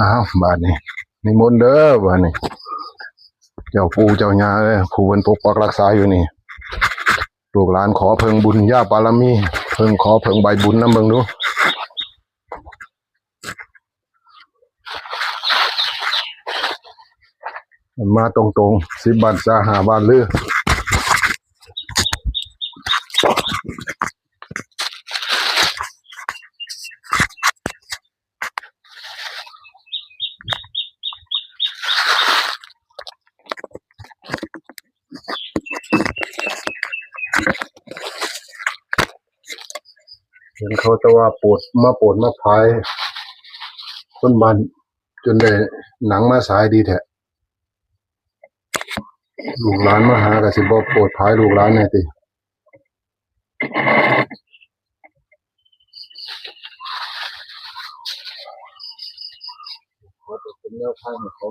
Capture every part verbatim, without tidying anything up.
อ้าว บาดนี้ นิมนต์เด้อบาดนี้ เจ้าปู่เจ้าย่าเอ้ย ผู้เพิ่นปกปักรักษาอยู่นี่ ลูกหลานขอเพิ่งบุญญาบารมี เพิ่งขอเพิ่งใบบุญนำเบิ่งดู มาตรงๆ สิบบ้านซาห้าบ้านลือ เห็นเขาแต่ว่าโปรดมาโปรดมาผาย คนบ้านจนได้หนังมาสายดีแท้ ลูกหลานมาหาก็สิบ่โปรดผายลูกหลานแน่ติ ขอเป็นแนวทางให้เขา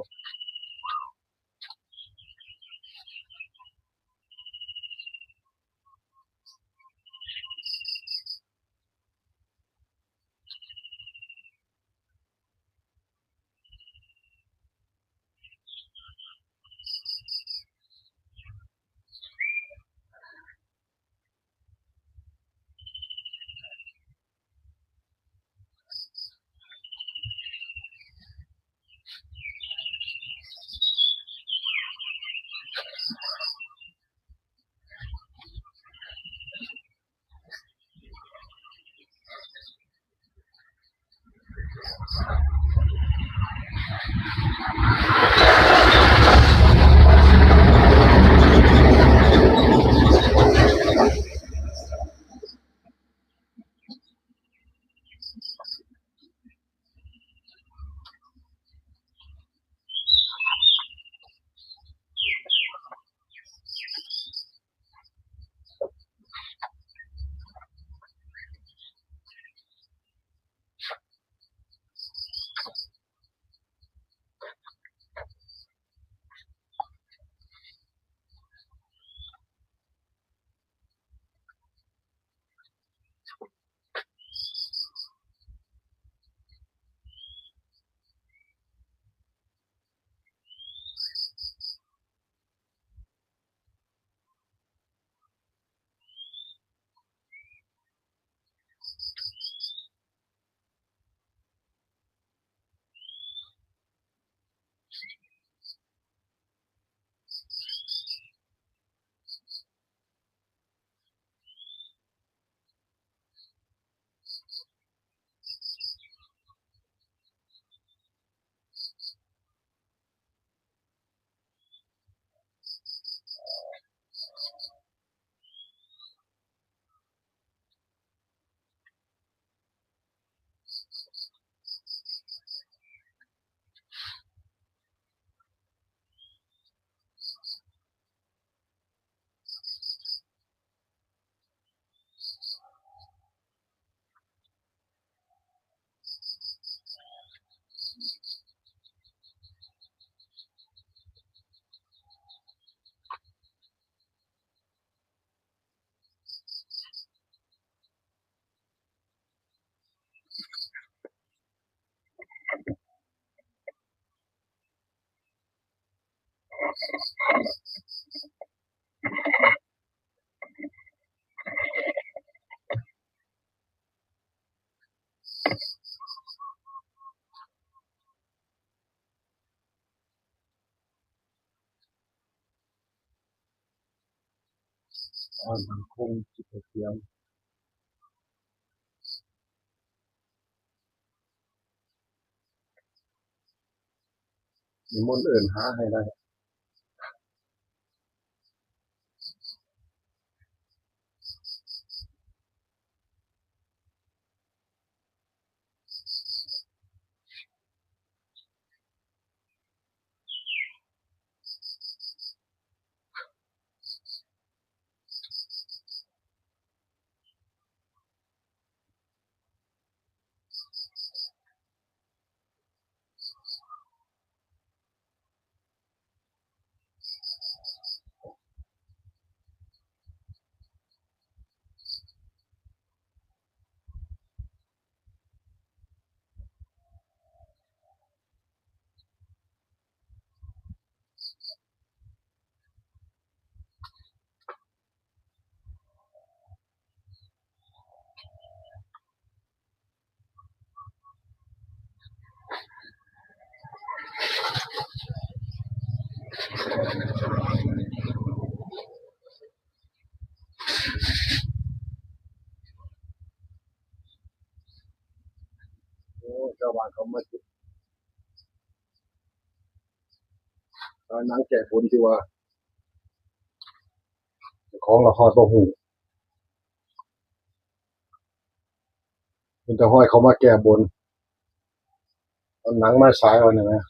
อ่า มันคงสิเสียง นิมนต์เอิ้นหาให้ได้ าวบ้านเขามาจุด เอ่อ หนังแก้บนที่ว่า ของละฮอดบ่ฮู้ เป็นแต่ห้อยเขามาแก้บน เอาหนังมาฉายเอานี่นะ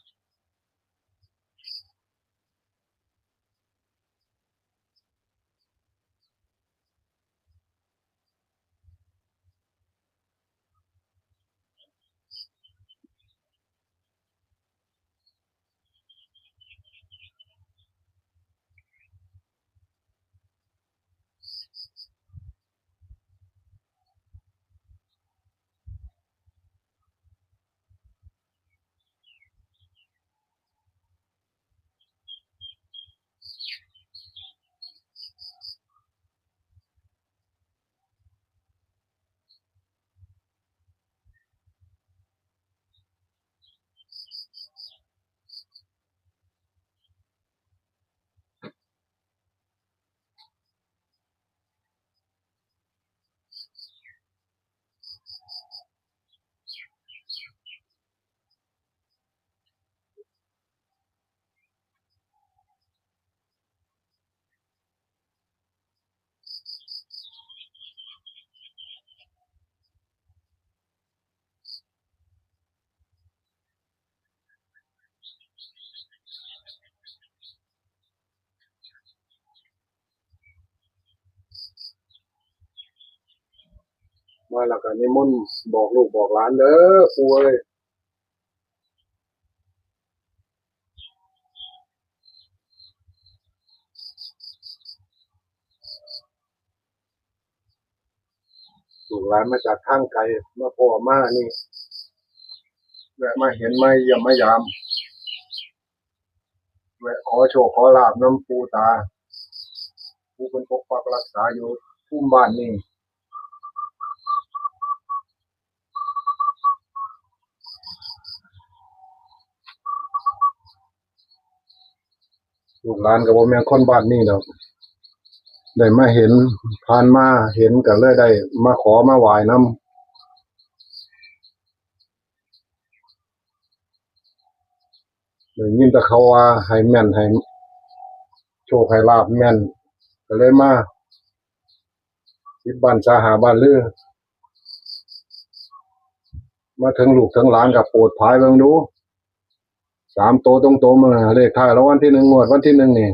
มาแล้วก็นิมนต์บอกลูกบอกหลานเด้อ ปู่เอ้ย ลูกหลานมาจากทางไกล มาพ้อมานี่ แวะมาเห็น มาเยี่ยมมายาม แวะขอโชคขอลาภนำปู่ตา ผู้เพิ่นปกปักรักษาอยู่ภูมิบ้านนี่ ลูกหลานก็บ่แม่นคนบ้านนี่ดอก ได้มาเห็น ผ่านมาเห็นก็เลยได้มาขอมาไหว้นำ ได้ยินแต่เขาว่าให้แม่น ให้โชคให้ลาภแม่น ก็เลยมา สิบบ้านสาห้าบ้านลือ มาถึงลูกถึงหลานก็โปรดผายเบิ่งดู สามโตตรงๆ มื้อเลขท้ายรางวัลที่หนึ่ง งวดวันที่หนึ่งนี่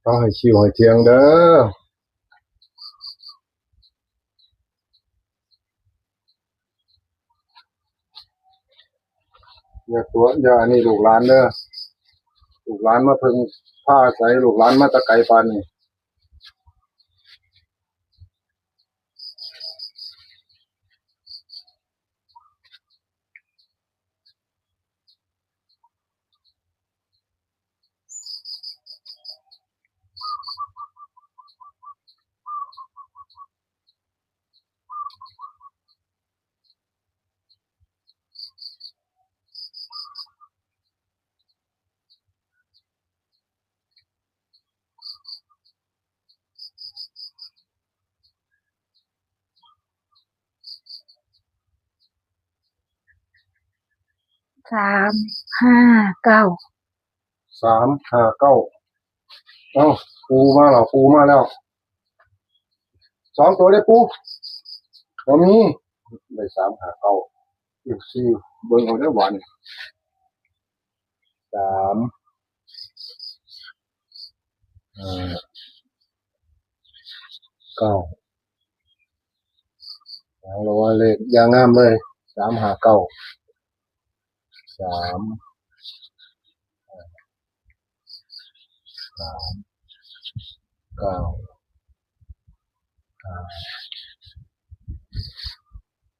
เอาให้คิวให้เที่ยงเด้อ อย่าตัว อย่าอันนี้ลูกหลานเด้อ ลูกหลานมาเพิ่งพาอาศัย ลูกหลานมาแตะไกลปานนี้ สามห้าเก้า สามห้าเก้า เอ้า ปูมาแล้ว ปูมาแล้ว สองตัวได้ปู บ่มี ได้สามห้าเก้า อีกสี่ เบิ่งเอาเด้อหวาน สาม ห้า เก้า หยังละวะ เลขอย่างงามเลย สามห้าเก้า สาม สาม เก้า ห้า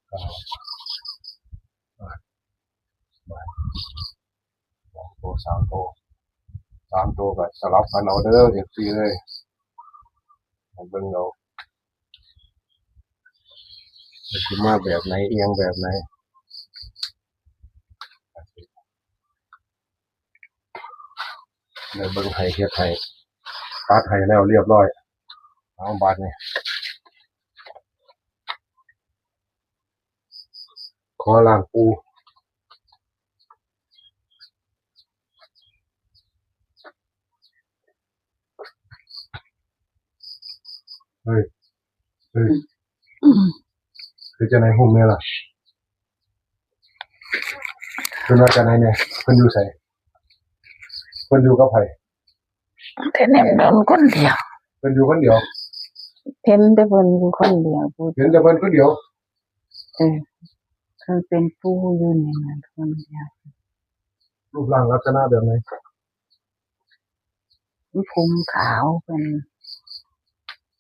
เก้า อ่ะ สองตัว สามตัว สามตัวก็สลับกันเอาเด้อ เอฟซี เอ้ย ให้เบิ่งเอา มันสิมาแบบไหน เอียงแบบไหน เดี๋ยวเบิ่งให้ เฮ็ดให้ ตัดให้แล้วเรียบร้อย เอาบาดนี้ ขอล้างปู เฮ้ย เฮ้ย เฮ้ย จังได๋ โฮมแม่ล่ะ เพิ่นว่าจังได๋แน่ เพิ่นอยู่ไส เพิ่นอยู่กับไผ แต่เนี่ยเพิ่นคนเดียว เพิ่นอยู่คนเดียว เห็นแต่เพิ่นอยู่คนเดียว เห็นแต่เพิ่นคนเดียว เออ คือเป็นปู่อยู่ในนั้นคนเดียว รูปร่างลักษณะแบบไหน ผมขาว เป็น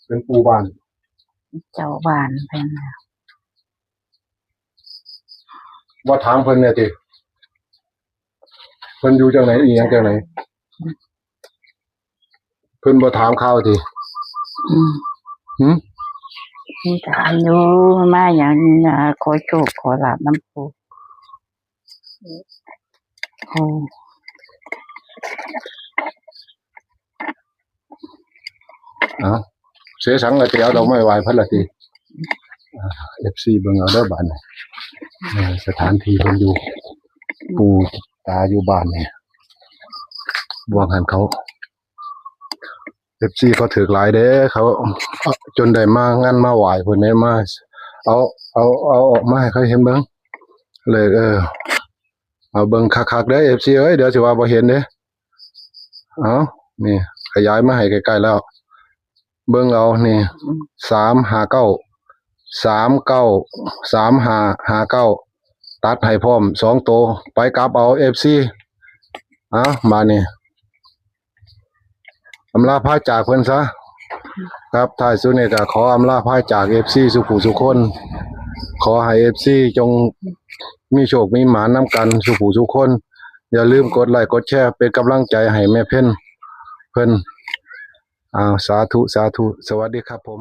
เป็นปู่บ้าน เจ้าบ้านเพิ่นน่ะ ว่าถามเพิ่นแน่ติ เพิ่นอยู่จังได๋ อีหยังจังได๋ เพิ่นบ่ถามข่าวติ อืม หึ เพิ่นถามอยู่ มาหยัง อ่า ขอโชคขอลาภนำปู่ โอ้ เอ้า เสียสังละติ เอาดอกไม้ไหว้เพิ่นละติ อ่า เอฟซี เบิ่งเอาเด้อบาดนี้ เออ สถานที่เพิ่นอยู่ ปู่ตาอยู่บ้านนี่ บ่หันเขา เอฟซี เขาถืกหลายเด้ เขาจนได้มางานมาไหว้เพิ่นได้มา เอา เอา เอาออกมาให้เขาเห็นเบิ่ง เลข เออ เอาเบิ่งคักๆเด้อ เอฟซี เอ้ย เดี๋ยวสิว่าบ่เห็นเด้ เอา นี่ ขยายมาให้ใกล้ๆแล้ว เบิ่งเอา นี่ สามห้าเก้า สามเก้า สามห้า ห้าเก้า ตัดให้พร้อม สองตัว ไปกลับเอา เอฟซี เอา บาดนี้ อำลาพาจากเพิ่นซะ ครับ ท้ายสุดนี่ก็ขออำลาพาจาก เอฟซี สุผู้สุคน ขอให้ เอฟซี จงมีโชคมีหมานนำกันสุผู้สุคน อย่าลืมกดไลค์กดแชร์เป็นกำลังใจให้แม่เพ็ญเพิ่น อ้าว สาธุ สาธุ สวัสดีครับผม